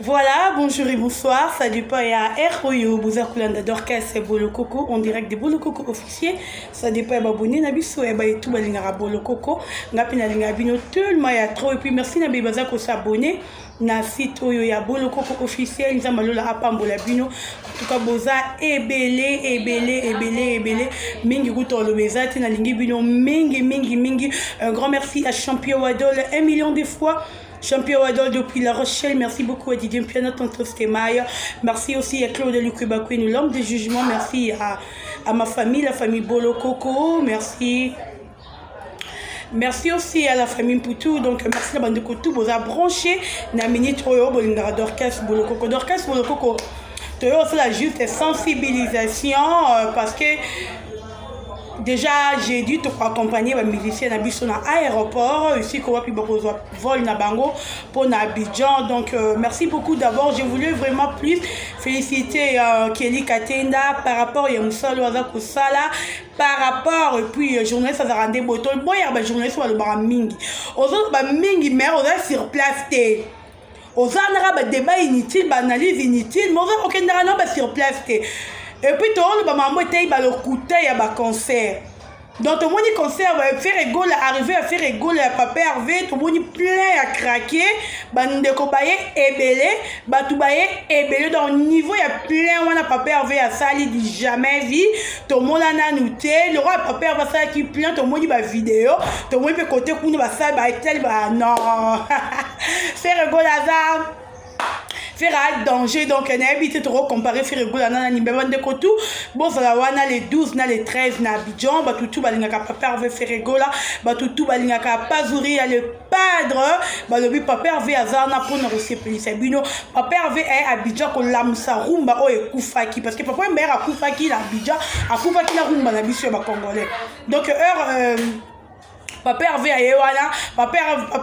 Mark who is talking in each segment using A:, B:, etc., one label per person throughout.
A: Voilà, bonjour et bonsoir. Ça dépend ya R oyo boza kolanda Dorcas Bolokoko en direct de Bolokoko officiel. Ça dépend ya babonné na biso ya ba etu balingaka Bolokoko. Nga pe nalinga bino tellement ya trop et puis merci na be baza ko s'abonner na site oyo ya Bolokoko officiel. Nzambe lola apambola bino. En tout cas boza ebele ebele ebele ebele mingi kutu oloba eza te nalingi bino mingi mingi mingi. Un grand merci à Champion Wadol 1 million de fois. Champion Wadol depuis La Rochelle, merci beaucoup à Didier Piano, Tonton Stemaille. Merci aussi à Claude Lukwebakouinou, l'homme de jugement. Merci à ma famille, la famille Bolo Coco. Merci. Merci aussi à la famille Mputu. Donc, merci à bande Koutou. Vous avez branché na minute oyo bolingaka Dorcas Bolokoko. Dorcas Bolokoko, toyo c'est la juste sensibilisation parce que déjà j'ai dû te accompagner ba musicien na biso na aéroport ici ko wapi bakozwa vol na bango pour na Abidjan. Donc merci beaucoup. D'abord je voulais vraiment plus féliciter Kelly Katenda par rapport ya mosala aza kosala par rapport et puis journaliste azalaka nde boye toboyaka ba journaliste balobaka mingi, ozoloba mingi mais oza sur place te, oza naka ba débat inutile, ba analyse inutile, mais oza okendaka na ba sur place te. Et puis tooloba mambo etei balokuta ya ba concert. Donc tomoni concert Ferre Gola, arrivé à Ferre Gola ya Papa Hervé, tomoni plein ya craquer, bandeko baye ebele, bato baye ebele. Donc niveau ya plein wana Papa Hervé asali du jamais vu, tomona nanu te. Le roi Papa Hervé asalaki plein, tomoni ba vidéo, tomoni mpe côté kuna basali baetali ba non, Ferre Gola aza Ferre a danger. Donc nayebi te tokocompare Ferre Gola na nani. Bandeko tu bozala wana le 12 na le 13 na Abidjan. Bato tu balingaka Papa Hervé Ferre Gola, bato tu balingaka Pazuri ya le padre, balobi Papa Hervé aza wana mpona kosepelisa bino. Papa Hervé aye Abidjan kolamusa rumba oyo ekufaki, parce que Papa Mbere akufaki na Abidjan, akufaki na rumba na biso ya bacongolais. Donc heure Papa Hervé aye wana, Papa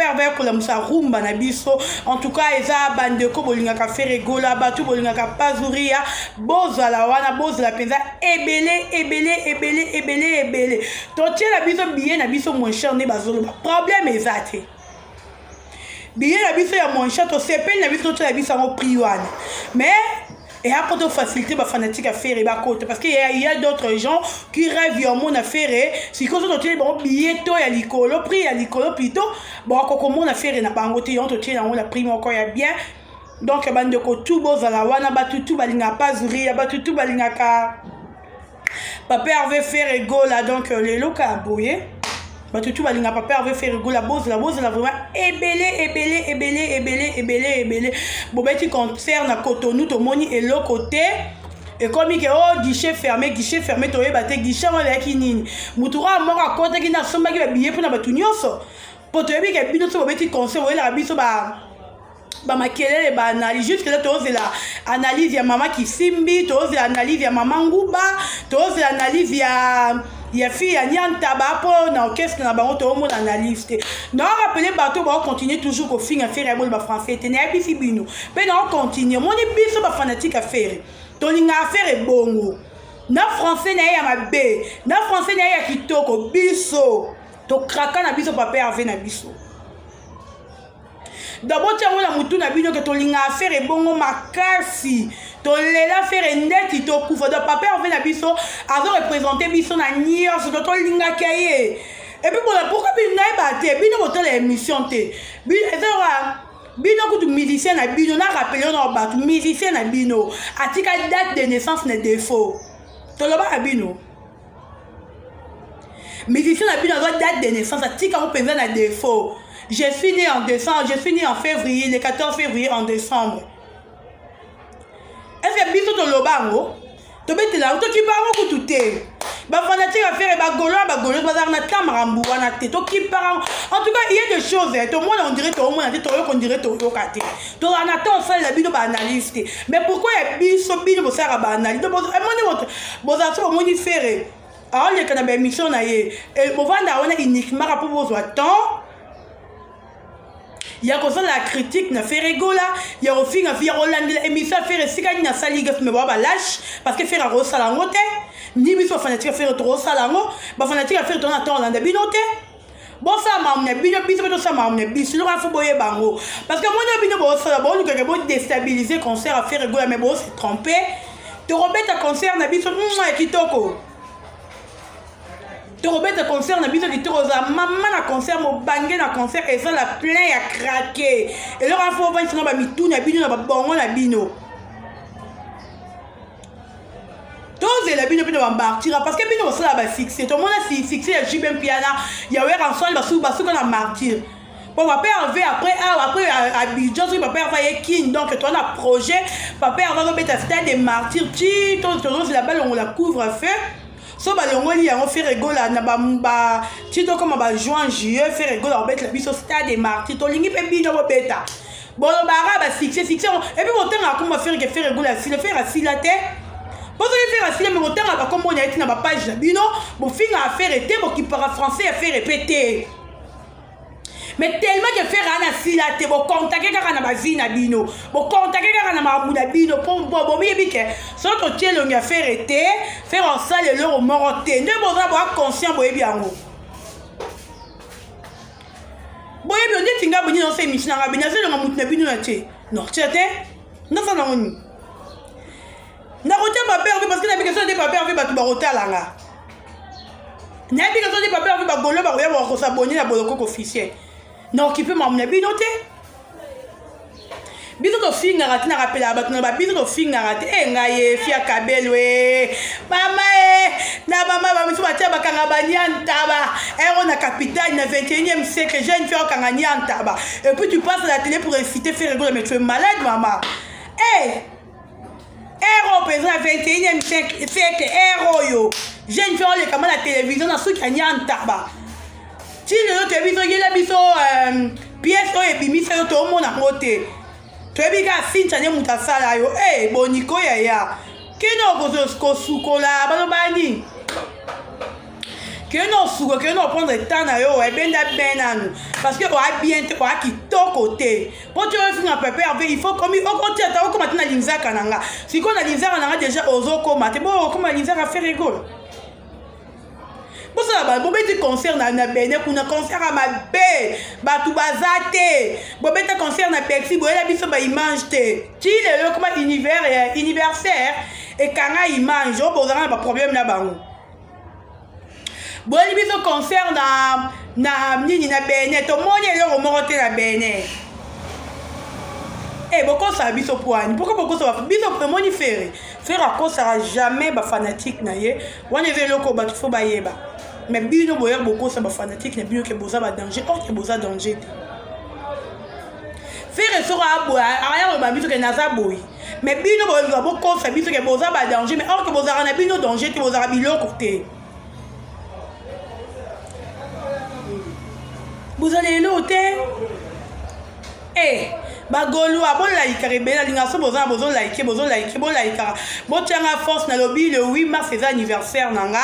A: Hervé akolamusa rumba na biso. En tout cas eza bandeko bolingaka Ferre Gola, bato bolingaka Pazuria, bozala wana, bozala mpenza ebele ebele ebele ebele ebele. Totiela biso billet na biso moins cher nde bazoloba, problème eza te. Billet na biso ya moins cher, tosepeli na biso, totiela biso yango prix wana, mais et après to faciliter ba fanatique à faire ba côté, parce que il y a d'autres gens qui rêvent ya mona Ferre. Sikoyo totieli bango billet to ya likolo, prix ya likolo plutôt, bakokomona Ferre na bango te. Yango totieli yango na prix moko ya bien. Donc bandeko tu bozala wana, bato tu balingaka Pazuria, bato tu balingaka Papa Hervé Ferre Gola. Donc lelo ka boye, bato tu balingaka Papa Hervé Ferre Gola, bozala, bozala vraiment ebele ebele ebele ebele ebele ebele. Bobeti concert na Cotonou, tomoni eloko te, ekomi ke o guichet fermé, guichet fermé. Toyeba te guichet yango ezalaki nini. Motu kaka moko akɔtaki na asombaki babillet mpona bato nyonso, mpo toyebi ke bino so bobeti concert, boyelaka biso ba bamakelele, baanalyse. Jusque là tozela analyse ya mama Kisimbi, tozela analyse ya mama Nguba, tozela analyse ya fille ya Niantaba mpo na orchestre na bango, toomona analyse te. Naorappeler bato baocontinue toujours kofinga Ferre ya bolo bafrançais te. Nayebisi bino mpe naocontinue, moni biso bafanatique ya Ferre tolingaka Ferre bongo na français na ye ya mabe, na français na ye ya kitoko, biso tokraka na biso Papa Hervé na biso. D'abord tiango na mutu na bino ke tolingaka Ferre ebongo makasi, tolela Ferre ndeti tokufa. Donc Papa Hervé na biso azoreprésente biso na nyonso, to tolingaka ye. Et puis bona pourquoi bino nayeba te, bino botala émission te, eza bino kutu musicien na bino. Na rappeler na bato, musicien na bino atika date de naissance na défaut. Toloba na bino, musicien na bino azwa date de naissance atika ngo mpenza na défaut. Je suis né en décembre, je suis né en février, le 14 février en décembre. Est ce que biso toloba yango, tobetela yango, tokipa yango kutu te? Bafanatique ya Ferre, bagaulois, bagaulois bazalaka na ta makambo wana te, tokipaka yango. En tout cas il y a des choses tomona, on dirait toomona te, toyoka, on dirait toyoka te. Tozala na temps osalela bino baanalyse te, mais pourquoi ya biso bino bosalaka baanalyse? Emoni bozala so bomoni Ferre aoleka na baémission na ye, bovanda wana uniquement mpo bozwa temps ya kosala critique na Ferre Gola, ya kofinga, ya kolandela émission ya Ferre esika nini asali gaffe. Mais boa balâche, parce que Ferre akosala yango te, ni biso bafanatique ya Ferre tokosala yango. Bafanatique ya Ferre tona temps olanda bino te. Bosala makambo na bino, biso mpe tosala makambo na biso. Eloko wana fo boyeba yango, parce que moni bino bosala, bolukaka bodestabilize concert ya Ferre Gola, mais bose trompe. Tokobeta concert na biso ya kitoko, tokobeta concert na biso kitoko. Ozala mama na concert, mobange na concert, ezala plein ya craquer. Eloko wana fo bovandisa na bamitu na bino, na babongo na bino. Tozela bino mpe na bamartira, parce que bino bosala basuccès. Tomona succès ya JB Mpiana, ya Werrason, basuka na martyr. Bon, papa Hervé, après awa, après Abidjan, soki papa Hervé aye Kin, donc toza na projet, papa Hervé azobeta stade de martyr ti tozozela balongola couvre feu. So balongoli yango, Ferre Gola na ba ti tokoma ba juin, juillet, Ferre Gola kobetela biso stade de martyr. Tolingi mpe bino bobeta, bolobaka basuccès, succès, et puis botangaka komba Ferre ke Ferre Gola asila. Ferre asila te. Mpo soki Ferre asila, me botangaka bakombo na ye ti na bapage na bino, bofingaka Ferre te, bokipaka français ya Ferre mpe te. Mais tellement que Ferre ana sila te, bokontake kaka na bavie na bino, bokontake kaka na makambo na bino, mpo bomiyebi ke soki totie elongi ya Ferre te, Ferre osala eloko moko te. Nde boza boa conscient, boyebi yango, boyebi ndeti nga boni naosa émission nanga bino, azelonga motu na bino na tie nortia te. Naza nango nini? Nakotia paper parce que nayebi ke soki te paper ve, bato bakotalanga. Nayebi ke soki paper ve, bagolo bakoya, bakosabone na Bolokoko officiel. Na okipe makambo na bino te. Biso tofingaka te, nakapelaka bato na babiso, tofingaka te. E ngai e fia kabelo e mama e na mama bamiso batia bakanga baniantaba ero na capitale na 21e siècle. Jeune fille okanga niantaba et puis tu passes à la télé pour inciter Ferre Gola, mais tu es malade, mama. Eh, ero mpenza na 21e siècle, ero oyo jeune fille olekama na télévision na suki ya niantaba ti lelo, toyebi toyela biso pièce oyo ebimisa yo, toomona yango te. Toyebi kaka Sintia nde moto asala yo. E boniko yaya, kende kosukola, baloba nini? Kende osuka, kende oprendre temps na yo, ebenda bien nanu, parce que oa bien te, oa kitoko te. Mpo ti oyofinga Papa Hervé, il faut komi okotia ta okoma te na linzaka na nga. Sikoyo na linzaka na nga déjà ozokoma te, bo okoma linzaka Ferre Gola. Bosala, bobeti concert na Benin kuna, concert ya mabe, bato baza te. Bobeta concert na Bercy, boyela biso baimage te. Ti lelo koma univers universaire ekanga image oyo, bozanga na baproblème na bango. Boyeli biso concert na nini, na Benin, tomoni eloko moko te na Benin. E bokosala biso poani? Pourquoi bokosala biso? Emoni Ferre, Ferre akosaka jamais bafanatique na ye. Wana eza eloko bato fo bayeba. Mais bino boya bokosa bafanatique na bino ke boza badanger, or ke boza danger te. Ferre soko aboya, aya koloba biso ke naza boye, mais bino bolinga bokosa biso ke boza badanger, mais or ke bozalaka na bino danger te, bozalaka biloko te, bozala eloko te. E bagolwa, bolaikaka ebele. Alingaka so boza na bozolaike, bozolaike, bolaikaka, botianga force. Nalobi le 8 mars eza anniversaire na nga.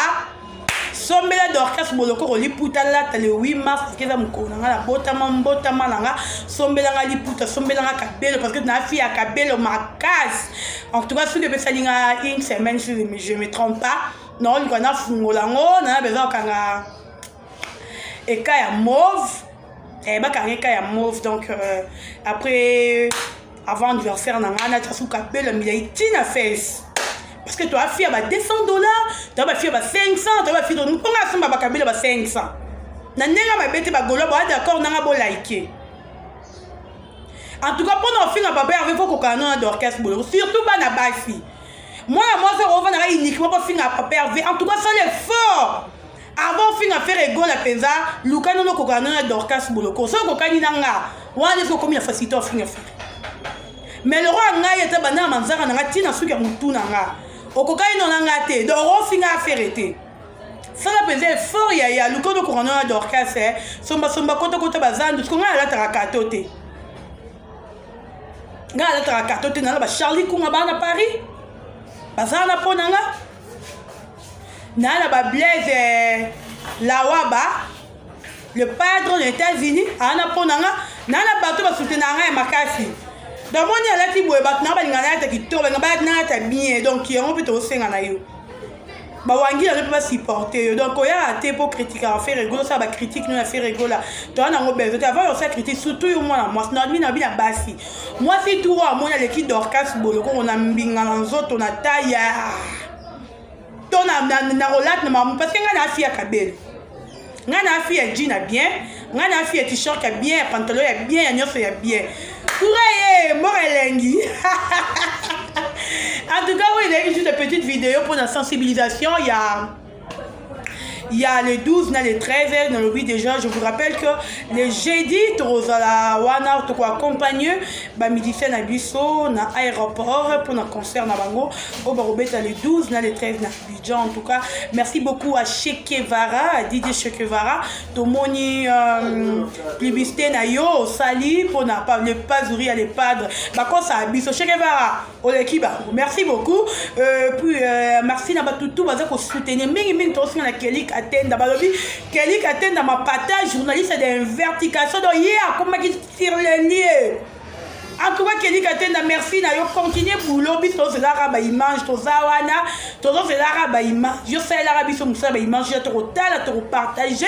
A: Sombela Dorcas Bolokoko liputa, lata le 8 mars, parce que eza mokolo na nga na botama, mbotama na nga. Sombelanga liputa, sombelanga kabelo, parce que na fille ya kabelo makasi. En tout cas, soki epesali nga une semaine, si je me trompe pas, naoluka nafungola yango. Nana besoin okanga eka ya mauve, bakanga eka ya mauve. Donc après, avant anniversaire na ngai, natia suka kabelo milai ntina fesse, parce que toa fille ya ba 200 $, toa bafille ya ba 500, toa bafille mponga asomba bakabelo ba 500 na ndenge mabe te. Bagolo boa d'accord nanga, bolaike. En tout cas, mpona ofinga papa Hervé, fo kokana no na Dorcas Boloko, surtout bana basi. Mwana mwasi ovandaka uniquement mpo finga papa Hervé, en tout cas, sala effort avant ofinga Ferre Gola. Mpenza luka nono okokana no na Dorcas Boloko. Soki okokani na nga wana, soki okomi na facilité ofinga Ferre. Mais lero ya ngai, ata banda na manzaka na nga ntina suki ya motu na nga, okokani no na nga te, donc okofinga Ferre te. Sala mpenza effort ya luka onokoka no na Dorcas. Sombasomba, kotokota bazandu. Siko ngai alataka kato te, ngai alataka kato te. Nala bacharlie Kunga baa na Paris, bazala na mpo na nga. Naa na bablaise Lawaba, le padre na États-Unis, aa na mpo na nga. Naa na bato basoutenaka ngai ya makasi. Donc moni alati boye, bato na balinga nayata kitoko, balinga nayata bien. Donc yango mpe tokosenga na yo. Bawangila no mpe basupporte yo. Donc oyaka te mpo critiquaka Ferre Gola, osala bacritique no na Ferre Gola, toya nango besoin te. Avant osala critique, surtout yo mwana mwasi, na bino na basi, mwasi tour oyo amoni aleki Dorcas Bolokoko na mbinga na nzoto na taya to na kolata na mamu, parce que ngai na afi ya kabelo, ngai na afi ya jean ya bien, ngai na afi ya t-shirt ya bien, ya pantalon ya bien, ya nyonso ya bien. Kura ye mboka elengi. En tout cas, oyo ezalaki juste petite vidéo pour la sensibilisation ya il y a le 12 na le 13. Nalobi déjà, je vous rappelle que le jeudi tokozala wana, tokoaccompagne bamusicien na biso na aéroport mpona concert na bango oyo bakobeta le 12 na le 13 na Abidjan. En tout cas, merci beaucoup à Chekevara, Didier Chekevara. Tomoni publicité na yo osali mpona le Pazuri ya le Padre bakosa biso. Chekevara oleki bango, merci beaucoup. Puis merci na bato tu baza kosoutenir mingimingi. Tokosinga na Kelik Atenda, balobi Kelik Atenda Mapata, journaliste d'investigation, donc ye akomaki sur le lieu. En tout cas, Kelik Atenda, merci na yo, continue boulot. Biso tozelaka baimage, toza wana, tozozelaka baimage. Yo salelaka biso mosala baimage ya tokotala, tokopartage.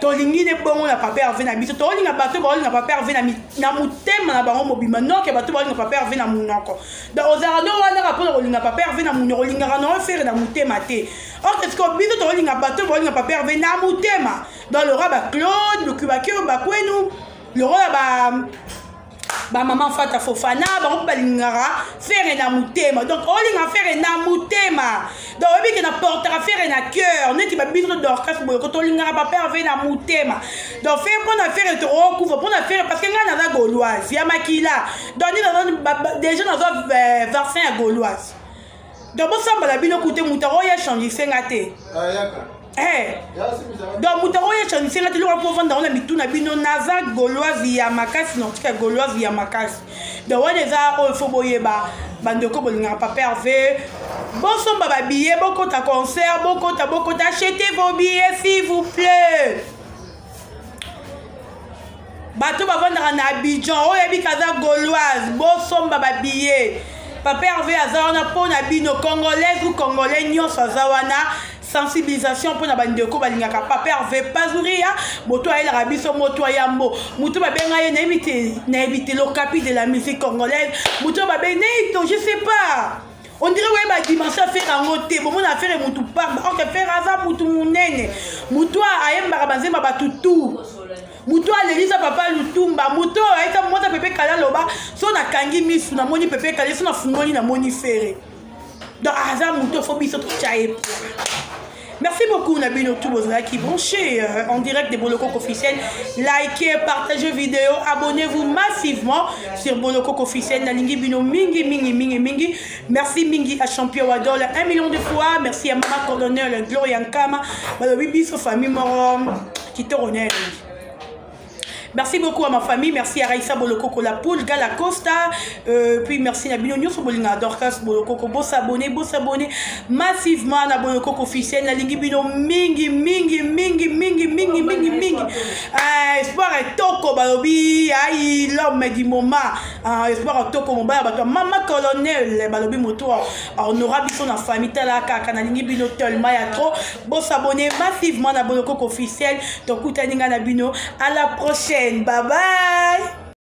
A: Tolingi nde bongo na papa Herve na biso. Tolinga bato baolinga papa Herve na motema na bango mobima, noke bato baolinga papa Herve na monoko. Donc ozalaka no wanaka mpona kolinga papa Herve na monoko, olingaka na Ferre na motema te. Or que siko biso tolinga bato baolinga papa Herve na motema. Donc lora baclaude lukubaki oyo bakwenu, lokola ba bamama Fata Fofana, bango mpe balingaka Ferre na motema. Donc olinga Ferre na motema, donc oyebi ke na portaka Ferre na cœur neti babiso. Dorcas Boyoko, tolingaka papa Herve na motema. Donc Ferre, mpo na Ferre tokokufa mpo na Ferre, parce que ngai naza Gauloise ya makila. Donc ni déjà nazwa vaccin ya Gauloise. Donc bosambala bino kute, moto akoya changise nga te. Donc moto akoya changise nga te. Eloko mpo ovanda ngo na mitu na bino, naza Gauloise ya makasi, na otika Gauloise ya makasi. Donc wana eza oyo fo boyeba. Bandeko bolingaka papa Herve, bosomba babillet, bokota concert, bokota, bokota, achetez vos billets, s'il vous plaît. Bato bavandaka na Abidjan, oyo yebi kaza Gauloise, bosomba babillet. Papa Herve aza wana mpo na bino, Congolaise ou Congolais nyonso aza wana. Sensibilisation mpona bandeko balingaka papa Herve Pazuria, moto ayelaka biso moto ayambo, moto babenga ye, nayebi te, nayebi te, l'okapi de la musique congolaise, moto babenga to, je sais pas, on dirait oyeba dimension a Ferre yango te. Bomona a Ferre mutu pamba, or Ferre aza mutu monene, mutu ayembaka banzemba bato tu, mutu alelisa papa Lutumba, mutu oyo ayesa mwasa Pepe Kala. Aloba so nakangi misu namoni Pepe Kala, so nafungoli namoni Ferre. Donc aza moto fo biso totya ye. Merci beaucoup na bino tout bozalaki branché en direct de Bolokoko officiel. Likez, partagez vidéo, abonnez-vous massivement sur Bolokoko officiel. Nalingi bino mingi mingi mingi mingi. Merci mingi à Champion Wadol 1 million de fois. Merci à Mama Colonel Gloria Nkama. Balobi biso famille moro kitoko na. Merci beaucoup à ma famille. Merci à Raïssa Bolokoko, la poule, Gala Costa. Puis merci à bino nyonso bolinga Dorcas Bolokoko. Bo s'abonner, bo s'abonner massivement à Bolokoko officiel. Nalingi bino mingi, mingi, mingi, mingi, mingi, mingi, mingi. Espoir et toko balobi, aïe, l'homme du moment. Espoir toko mobaya bato mama colonel balobi moto honora biso na famille tala kaka. Nalingi bino tellement ya trop. Bo s'abonner massivement à Bolokoko officiel. Tokutani nga na bino à la prochaine. Bye bye.